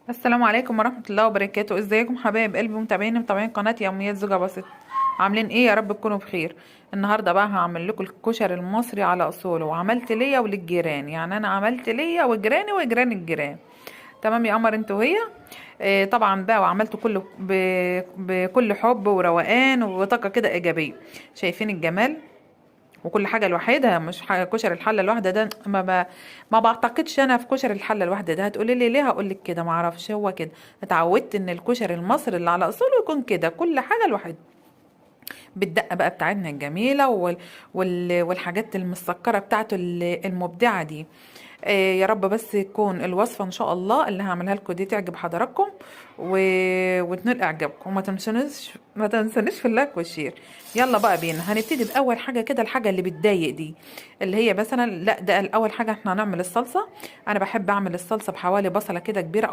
السلام عليكم ورحمة الله وبركاته. ازيكم حبايب قلبي، متابعين قناة يوميات زوجة بسيط. عاملين ايه؟ يا رب تكونوا بخير. النهاردة بقى هعمل لكم الكشري المصري على اصوله، وعملت ليا وللجيران، يعني انا عملت ليا وجيراني وجيران الجيران. تمام يا قمر انت وهي. طبعا بقى، وعملته كله بكل حب وروقان وطاقة كده ايجابية. شايفين الجمال؟ وكل حاجة لوحدها، مش كشري الحلة الواحدة ده ما بعتقدش انا في كشري الحلة الواحدة ده. هتقولي لي ليه؟ هقول لك كده، ما اعرفش، هو كده اتعودت ان الكشري المصري اللي على اصوله يكون كده، كل حاجة لوحدها، بالدقه بقى بتاعتنا الجميلة والحاجات المسكره بتاعته المبدعه دي. يا رب بس تكون الوصفة ان شاء الله اللي هعملها لكم دي تعجب حضراتكم وتنال اعجابكم، وما تنسونيش ما تنسونيش في ال like وال share. يلا بقى بينا، هنبتدي باول حاجة كده، الحاجة اللي بتضايق دي اللي هي مثلا، لا ده الاول حاجة احنا هنعمل الصلصه. انا بحب اعمل الصلصه بحوالي بصله كده كبيرة.